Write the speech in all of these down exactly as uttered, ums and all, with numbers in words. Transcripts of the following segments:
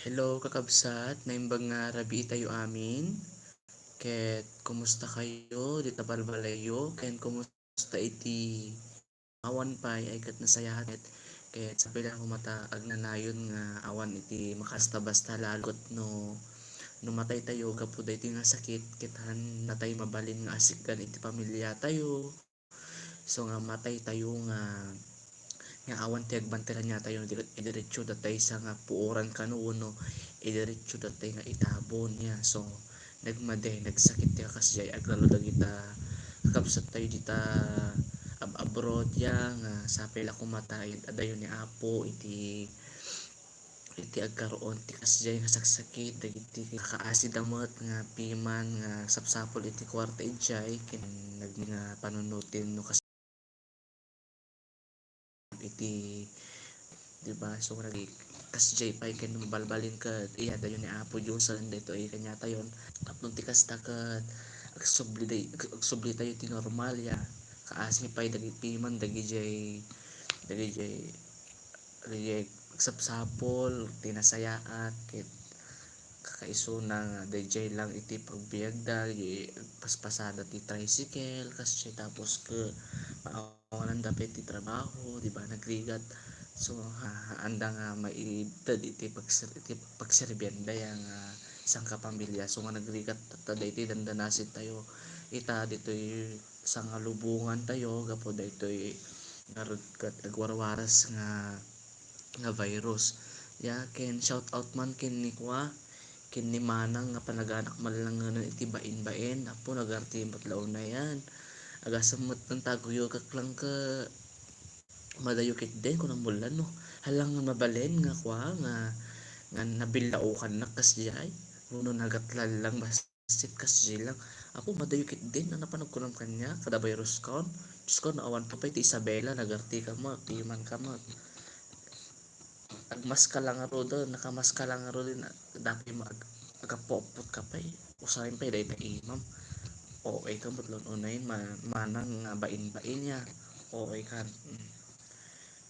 Hello, kakabsat. Naimbag nga rabii tayo amin. Ket kumusta kayo dita balbalayyo? Ken kumusta iti awan pay ay ket nasayaat met? Ket sapay la koma ta agnanayon nga awan iti makasta-basta lalo ket no, no matay tayo gapu daytoy nga sakit, ket haanna tay mabalin nga asikgan iti pamilya tayo. So nga matay tayo nga, nga awan ti agbanteran nga tayo, di ket idiretso datay sa nga puoran kano wenno idiretso datay nga itabon ya. So nagmadi, nagsakit ti kakasdiay, aglalo dagita kakabsat tayo dita ab-, abroad ya, nga sapay la koma ta adayo ni Apo iti iti agkaroon ti kasdiay nga saksakit, dagiti kakaasida met nga piman nga sapsapul iti kuarta idiay ken nag-, nga panunoten no kas-, iti, di ba? So, nag-, kasdiay pay ken mabalbalin ket iyadayo ni Apo Dios, saan daytoy kaniatayon. Tapno ti kasta ket agsubli day-, ag-, agsubli tayo ti normal ya. Kaasi pay dagiti piman dagidiay, dagidiay, dagidiay agsapsapul, ti nasayaat, ket kakaisuna nga daydiay lang iti pagbiagda, di paspasada ti tricycle, kasdiay, tapos ket maawananda pay ti trabaho, di ba, nagrigat. So, ha-, haanda nga maited iti pagser-, iti pagserbianda ya nga sangkapamilya. So, nga nagrigat ta daytoy dandanasit tayo ita ditoy sangalubongan tayo gapu daytoy nga ragkat agwarwaras nga, nga virus. Ya, ken shout out man ken ni kua, ken ni Manang nga panaganak man lang ngamin iti bain-bain. Apo, nagarte met la unayen. Agasem met nga taguyogak lang ket madayo ketdin, kunam, no. Hala nga mabalin nga kua, nga, nga nabillaokannak kasdiay. Wenno nagatlan lang bas-, Sit kasdiay lang. Apo, madayo ketdin, napan nagkunam kaniak, kada virus kon. Diyos ko, naawan ka pay ti Isabela, nagarte ka met, piman ka met. Agmaska lang ngaruden, nakamaska lang ngaruden, dapay mo ag-, agapuappot ka pay. Usayen pay dayta imam. O A ka met la unayen, ma-, manang nga bain-bain ya. O A ka. Mm.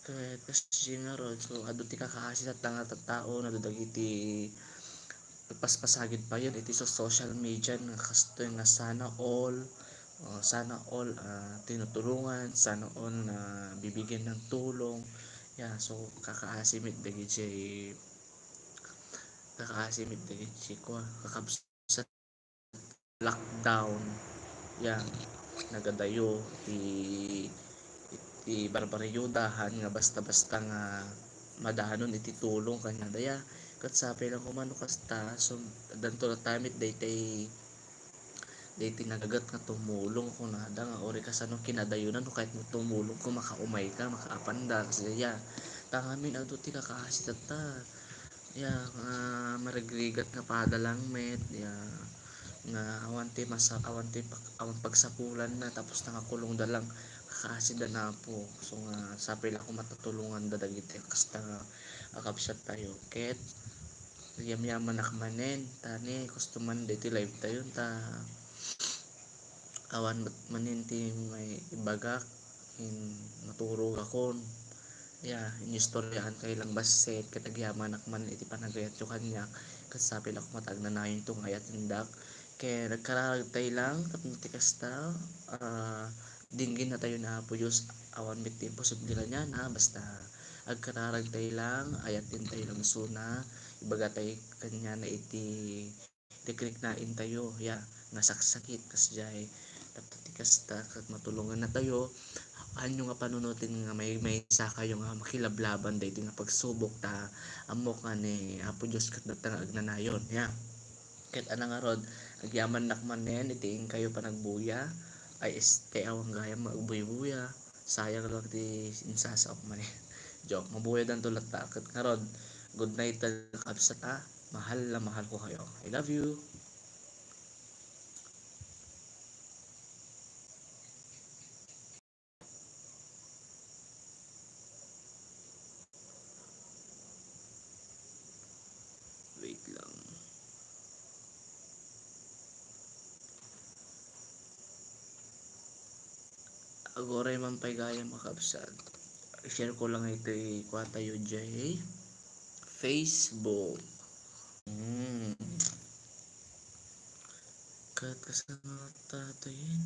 Ket kasdiay ngarud, so, adu ti kakaasi tatta nga tattaon, adu dagiti nagpaspasagid payen iti so-, social media nga kastoy nga sana all, ah, sana all, ah, tinutulungan, sana all nabibigyan ng tulong. Ya, so, kakaasi met dagiti, kakaasi met dagiti kua, kakabsat lockdown. Ya, nagadayo ti, ti barbarayuda, haan nga basta-basta nga madanon iti tulong kaniada ya. Ket sapay lang koma no kasta, so, addanto latta met daytay, daytay nagaget nga tumulong kunada nga uray kasano kinadayonan no kayatmo tumulong koma makaumay ka, makaapanda, kasdiay ya. Ta ngamin adu ti kakaasi tatta. Ya, ah, marigrigat nga pada lang met, ya, nga awan ti masa-, awan ti pak-, awan pagsapulanna, tapos nangakulongda lang, kakaasida na po. So nga, sapay la koma ta tulonganda dagiti kasta nga kakabsat tayo. Ket, yamyamanak manen, ta ni, gusto man diti live tayo, ta awan met manen ti maibagak, in maturog akon. Ya, inistoryaankayo lang bassit, ket agyamanak man iti panagayatyo kaniak, ket sapay la koma ta agnanayon to nga ayatendak. Ket nagkararag tay lang, tapno ti kasta, ah, dinggin na tayo na Apo Dios, awan met ti imposible kaniana, basta agkararag tay lang, ayaten tayo lang isuna, ibaga tay kaniana iti Ti kriknaen tayo, ya, nga saksakit kasdiay. Tapno ti kasta, ket matulongan na tayo. Anyo nga panunoten nga may, maysa kayo nga makilablaban daytoy nga pagsubok, ta ammok nga ni Apo Dios ket datta nga agnanayon, ya. Ket ania ngarud, agyamannak manen iti inkayo panagbuya, ay este, awan gayam nga agbuybuya. Sayang lang ti insasaok manen. Joke, mabuyadanto latta. Ket ngarud, good night, kakabsat, ah. Mahal na mahal ko kayo. I love you. Wait lang. Aguray man pay gayam, kakabsat. I-share ko lang itoy kua tayo jay Facebook. Mm. Kat kasano ta ito yan?